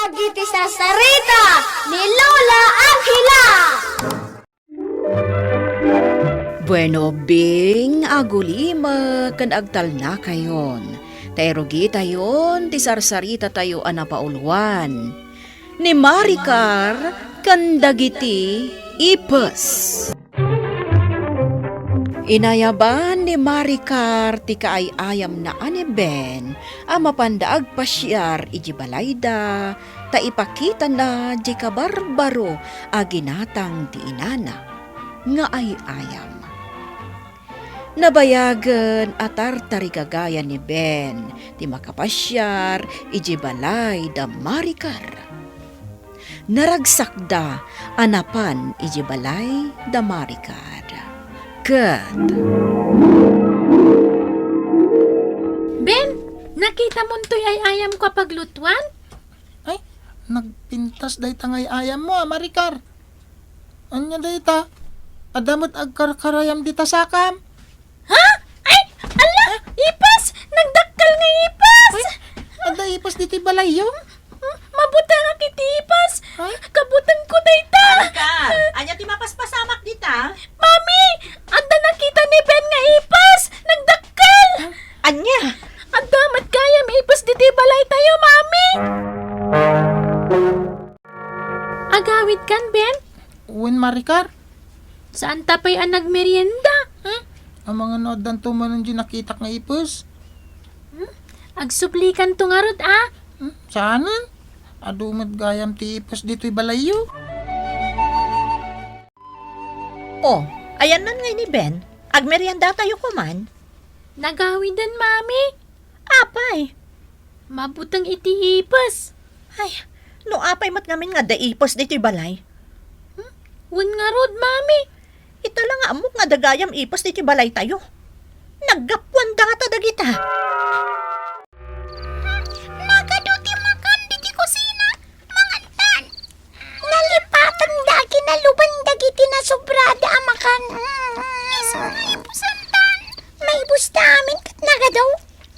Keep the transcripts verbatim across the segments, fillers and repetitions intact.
Dagiti sarsarita ni Lola Angela. Bueno, Bing, agulima ken agtalnakayon. Ta irugitayon ti sarsarita tayo a napauluan. Ni Maricar ken dagiti ipes. Inayaban ni Maricar ti kaay-ayamna a ni Ben a mapanda agpasiar iti balayda ta ipakitana ti kabarbaro a ginatang ti inana nga ay-ayam. Nabayagen a tartarigagaya ni Ben ti makapasiar iti balay da Maricar. Naragsakda a napan iti balay da Maricar. Ket Ben, nakitamontoy ay-ayamko a paglutuan? Ay, nagpintas dayta nga ay-ayammo a Maricar. Ania dayta? Adda met agkarkarayam dita sakam? Ha? Ay, alla! Ipes! Nagdakkel nga ipes! Ay, adda ipes ditoy balayyo? Hmm, mabutengak iti ipes! Ha? Kabutengko dayta! Maricar, ania ti mapaspasamak dita? Mami, adda nakita ni Ben nga ipes! Nagdakkel! Ania? Adda met gayam ipes ditoy balaytayo, Mami! Agawidkan, Ben? Wen, Maricar? Saanta pay a nagmerienda? Hmm? Amangan no addanto manen diay nakitak nga ipes? Hmm? Agsublikanto ngarud, a? Hmm? Saanen? Adu met gayam ti ipes ditoy balayyo. O, ayanna ngay ni Ben? Agmeriendatayo koman? Nagawiden, Mami. Apay? Mabuteng iti ipes. Ay, no apay met ngamin nga adda ipes ditoy balay? Hmm? Wen ngarud, Mami. Ita la nga ammok nga adda gayam ipes ditoy balaytayo. Naggapuan data dagita. Hmm, nagadu ti makan ditoy kusina. Mangantan. Nalipatanda a kinaluban dagiti nasobrada a makan. Mm. Isu nga ipusantan. Maibusta amin ket nagadu.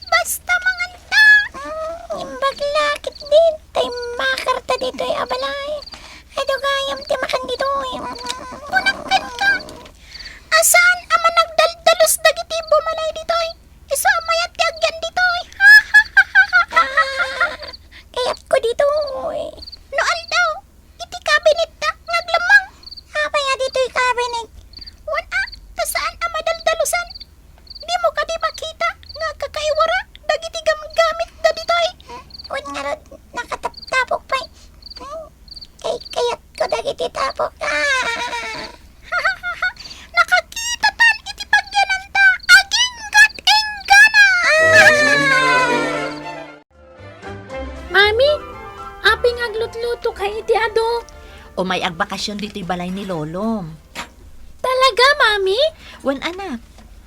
Basta manganta. Mm, imbag la ketdin, ta immakarta ditoy a balay. Adu gayam ti makan ditoy. Mm. Kunam kenka, a saan a managdaldalus dagiti bumalay ditoy? Isu a mayat ti agyan ditoy. Ah, kayatko ditoy. No aldaw, iti kabinetta nga aglammang. Apay a ditoy kabinet? Wen a, ta saan a madaldalusan. Dimo kadi makita nga agkakaiwara dagiti gamgamitda ditoy? Wen ngarud, nakataptapok pay. Hmm, kay-, kayatko dagiti tapok. Ah! Nakakitatan iti pagyananta. Aginggat inggana! Ah! Mami, apay nga aglutlutoka iti adu? Umay agbakasyon ditoy balay ni Lolom. Talaga, Mami? Wen, anak.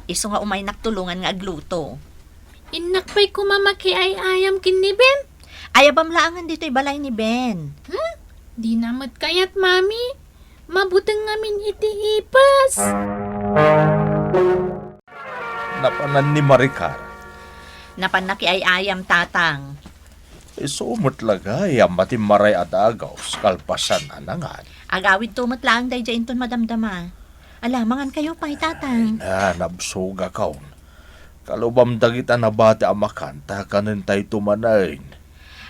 Isu nga umaynak tulongan nga agluto. Innak pay koma makiay-ayam ken ni Ben. Ayabam laengen ditoy balay ni Ben. Hmm? Dina met kayat, Mami. Mabuteng ngamin iti ipes. Napanan ni Maricar. Napan nakiay-ayam, Tatang. Isu met la gayam a timmaray a dagus kalpasan a nangan. Agawidto met laeng daydiay inton madamdama. Ala, mangankayo pay, Tatang. Ay na, nabsogakon. Kalubam dagita nabati a makan, ta kanentayto manen.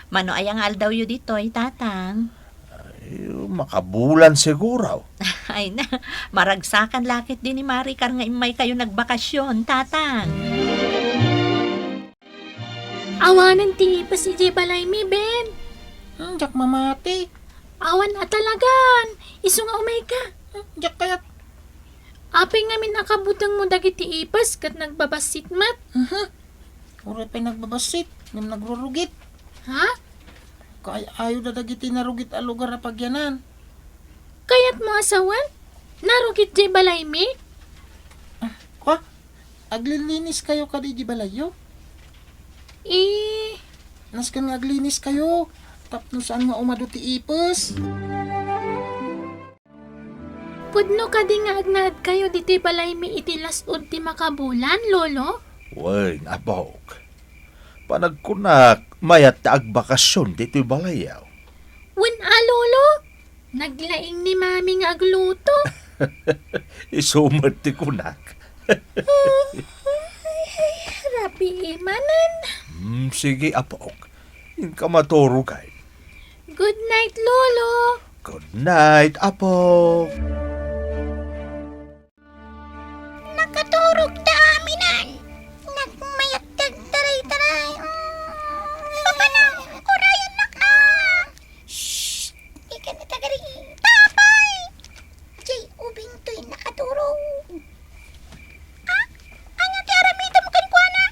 Mano aya nga aldawyo ditoy, Tatang? Ay, makabulan siguro. Ay na, maragsakan la ketdi ni Maricar nga immaykayo nagbakasyon, Tatang. Awanen ti ipes idiay balaymi, Ben. Hmm, diak mamati. Awan a talagan. Isu nga umayka. Hmm, diak kayat. Apay ngamin a kabutengmo dagiti ipes ket nagbabassit met? Mhm. Uray pay nagbabassit, ngem nagrurugit. Ha? Kaay-ayo da dagiti narugit a lugar a pagyanan. Kayatmo a sawen? Narugit diay balaymi? Ah, kwa? Aglilinis kayo kadi di balayyo? Eh. Nasken nga aglinis kayo, tapno saan nga umadu ti ipes. Pudno kadi nga agnaedkayo ditoy balaymi iti las-ud ti makabulan, Lolo? Wen, apok. Panagkunak, mayat ta agbakasyon ditoy balayyo. Wen a, Lolo. Naglaing ni Mami nga agluto. Isu met ti kunak. Ay, rabii manen. Hmm, sige, apok. Inka maturog, ay. Good night, Lolo. Good night, apok. Nakaturog ta aminan. Nagmayat ti agtaray-taray. Mm. Papa na, urayan na ka. Shh! Di ka natagari. Tapay! Jay, ubing to'y nakaturog. Ah, anya ti aramidem kenkuana?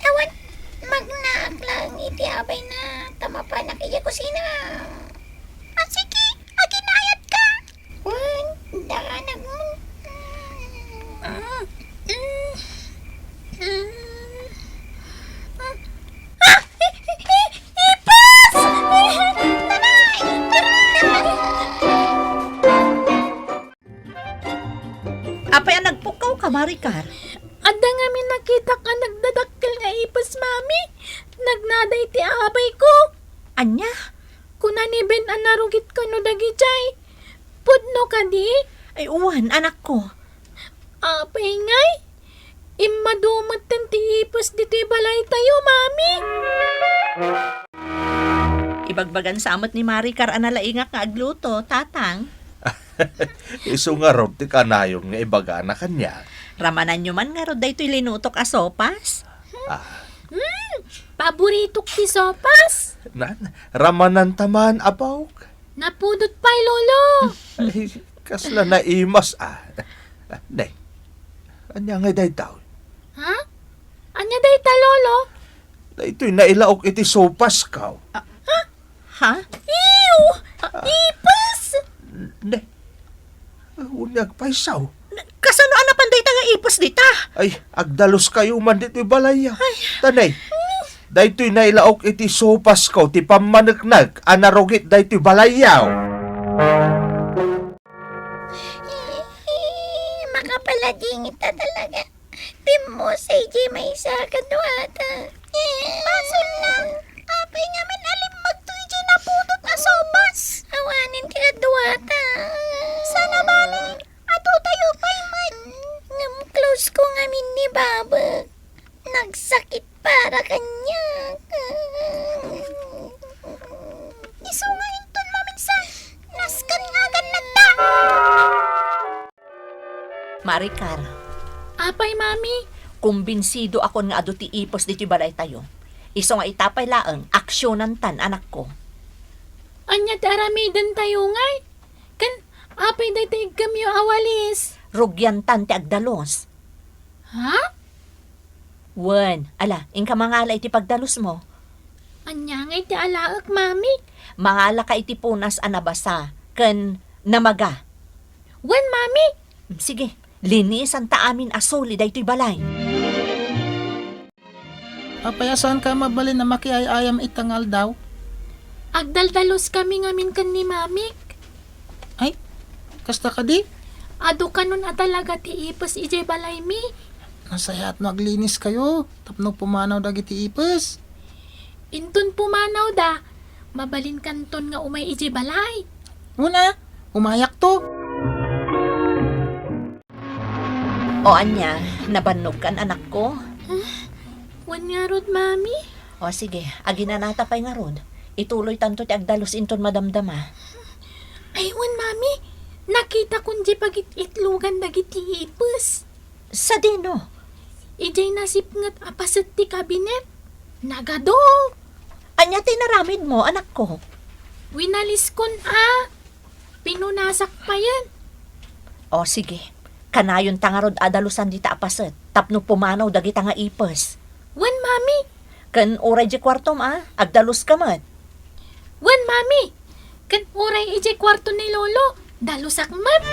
Awan, magnaak lang iti abay na ta mapanak iti kusina. Ah, sige, aginayat ka. Wen, danag. Ah! I-, i-, i-, ipis! Taray! Taray! Apay a nagpukkaw ka, Maricar? Adda ngamin nakitak a nagdadakkel nga ipis, Mami. Nagnada iti abay ko. Ania? Kuna ni Ben a narugit kano dagijay. Pudno kadi? Ay, uwan, anakko. Apay ngay? Immadu metten ti ipis ditoy balaytayo, Mami. Ibagbagan sa met ni Maricar a nalaingak nga agluto, Tatang. Isu ngarud ti kanayon nga ibagana kaniak. Ramananyo man ngarud daytoy linutok a sopas? Ah. Hmm, paboritok ti sopas. Nan, ramananta man, apok. Napudot pay, Lolo. Ay, kasla naimas, ah. Ne, ania ngay dayta? Ha? Ania dayta, Lolo? Daytoy nailaok iti sopasko. Ah, ha? Ha? Ew! Ah, ipis! Ne, ania agpayso? Kasano a napan dayta nga ipis dita? Ay, agdaluskayo man ditoy balayyo. Ay. Ta ne, daytoy nailaok iti sopasko ti pammaneknek a narugit daytoy balayyo. Makapalagingit ta talaga. Pimmusay di maysa kaduata. Basolna, apay ngamin a limmagto idiay napudot a sopas? Awanen ti kaduata. Sana bale, adu tayo pay met. Ngem close ko ngamin ni Babek. Nagsakit para kaniak. Isu nga inton maminsan, nasken nga agannadda. Maricar. Apay, Mami? Kumbinsidoakon nga adu ti ipis ditoy balaytayo. Isu nga ita pay laeng, aksionantan, anakko. Ania ti aramidentayo ngay? Ken apay dayta iggemyo a walis? Rugiantan ti agdalus. Ha? Wen, ala, inka mangala iti pagdalusmo. Ania ngay ti alaek, Mami? Mangalaka iti punas a nabasa ken namaga. Wen, Mami. Sige, linisanta amin a suli daytoy balay. Apay a saanka a mabalin a makiay-ayam ita nga aldaw? Agdaldaluskami ngamin ken ni Mamik. Ay, kasta kadi? Adu kanon a talaga ti ipis idiay balaymi. Nasayaat no agliniskayo tapno pumanaw dagiti ipis. Inton pumanawda, mabalinkanton nga umay idiay balay. Una, umayakto. O ania, nabannogkan, anakko? Ah, wen ngarud, Mami. O sige, aginanata pay ngarud. Ituloytanto ti agdalus inton madamdama. Ay, wen, Mami. Nakitakon diay pagit-itlogan dagiti ipis. Sadino? Idiay nasipnget a paset ti kabinet. Nagadu. Ania ti inaramidmo, anakko? Winaliskon a. Pinunasak payen. O, sige. Kanayonta ngarud a dalusan dita a paset tapno pumanaw dagita nga ipis. Wen, Mami. Ken uray diay kuartom a, agdaluska met. Wen, Mami. Ken uray idiay kuarto ni Lolo, dalusak met.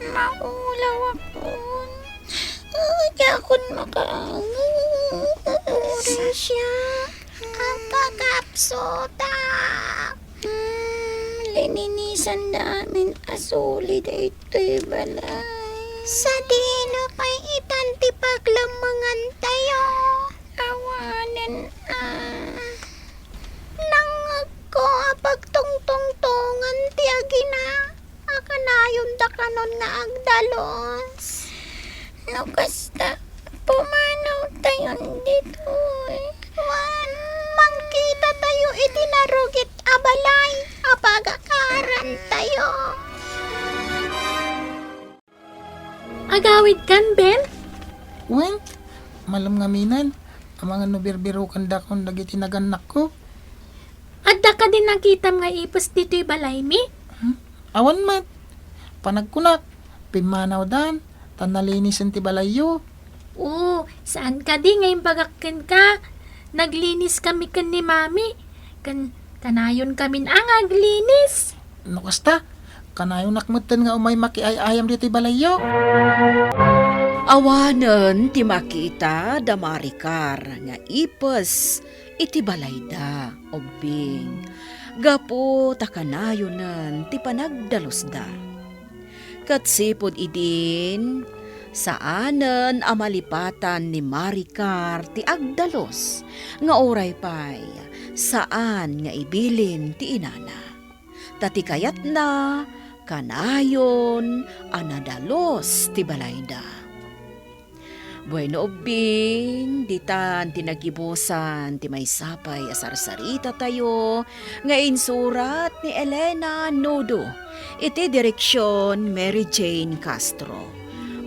Maulawakon. Ah, diakon makaangay. Oras. Siya, agkakapsota. Hmm, lininisanda amin a suli daytoy balay. Sadino pay itan ti paglammengantayo? Awanen, ah. Apo a pagtungtungtongan ti agina, a kanayon dakanon nga agdalus. No kasta, pumanawtayon ditoy. Wen, mangkitatayo iti narugit a balay a pagakarantayo. Agawidkan, Ben? Wen, malem ngamin, amangan no birbirokandakon dagiti nagannakko. Adda kadi nakitam nga ipes ditoy balaymi? Hmm? Awan met. Panagkunak, pimmanawdan, ta nalinisen ti balayyo. Oo, saan kadi nga imbagak kenka? Naglinis kami ken ni Mami. Ken kanayon kamin a nga aglinis. No kasta, kanayonak metten nga umay makiay-ayam ditoy balayyo. Awanen ti makita da Maricar nga ipes iti balayda, Ubbing, gapu ta kanayonen ti panagdalusda. Ket sipud idin, saanen a malipatan ni Maricar ti agdalus nga uray pay saan nga ibilin ti inana. Ta ti kayatna, kanayon a nadalus ti balayda. Bueno, Ubbing, ditan ti nagibusan ti maysa pay a sarsaritatatayo nga insurat ni Elena Nudo, iti direksion Mary Jane Castro.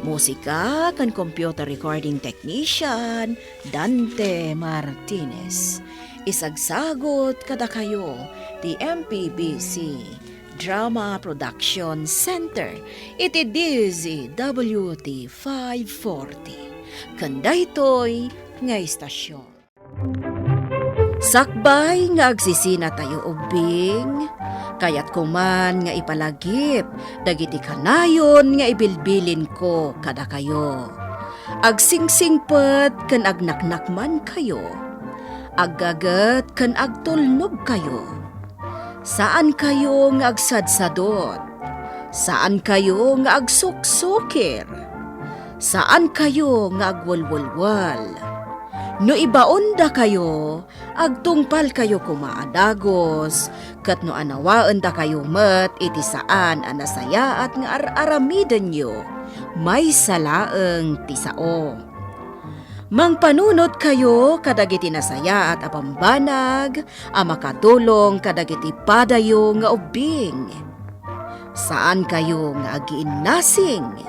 Musika ken computer recording technician, Dante Martinez. Isagsagut kadakayo ti M P B C Drama Production Center iti D Z W T five forty. Ken daytoy nga istasyon. Sakbay nga agsisinatayo, Ubbing, kayatko man nga ipalagip dagiti kanayon nga ibilbilinko kadakayo. Agsingsingpet ken agnaknakmankayo. Aggaget ken agtulnogkayo. Saankayo nga agsadsadot. Saankayo nga agsuksukir. Saankayo nga agwelwelwel. No ibaondakayo, agtungpalkayo koma a dagus, ket no anawaendakayo met iti saan a nasayaat nga ar-aramidenyo, maysa laeng ti sao. Mangpanunotkayo kadagiti nasayaat a bambanag a makatulong kadagiti padayo nga ubbing. Saankayo nga agiinnasing.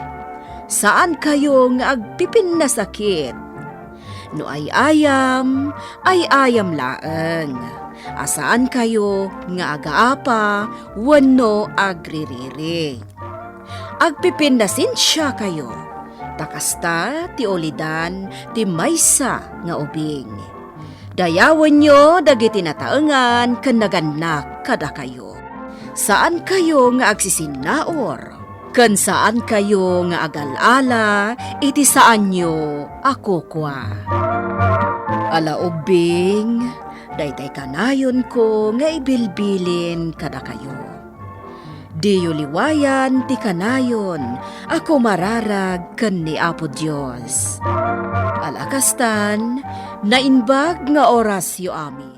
Saankayo nga agpipinnasakit. No ay-ayam, ay-ayam laeng. A saankayo nga agaapa wenno agririri. Agpipinnasensiakayo, ta kasta ti ulidan ti maysa nga ubing. Dayawenyo dagiti nataengan ken nagannak kadakayo. Saankayo nga agsisinnaur, ken saankayo nga agal-ala iti saanyo a kukua. Ala ubbing, daytay kanayonko nga ibilbilin kadakayo. Diyo liwayan ti kanayon a kumararag ken ni Apo Dios. Ala kastan, naimbag nga orasyo amin.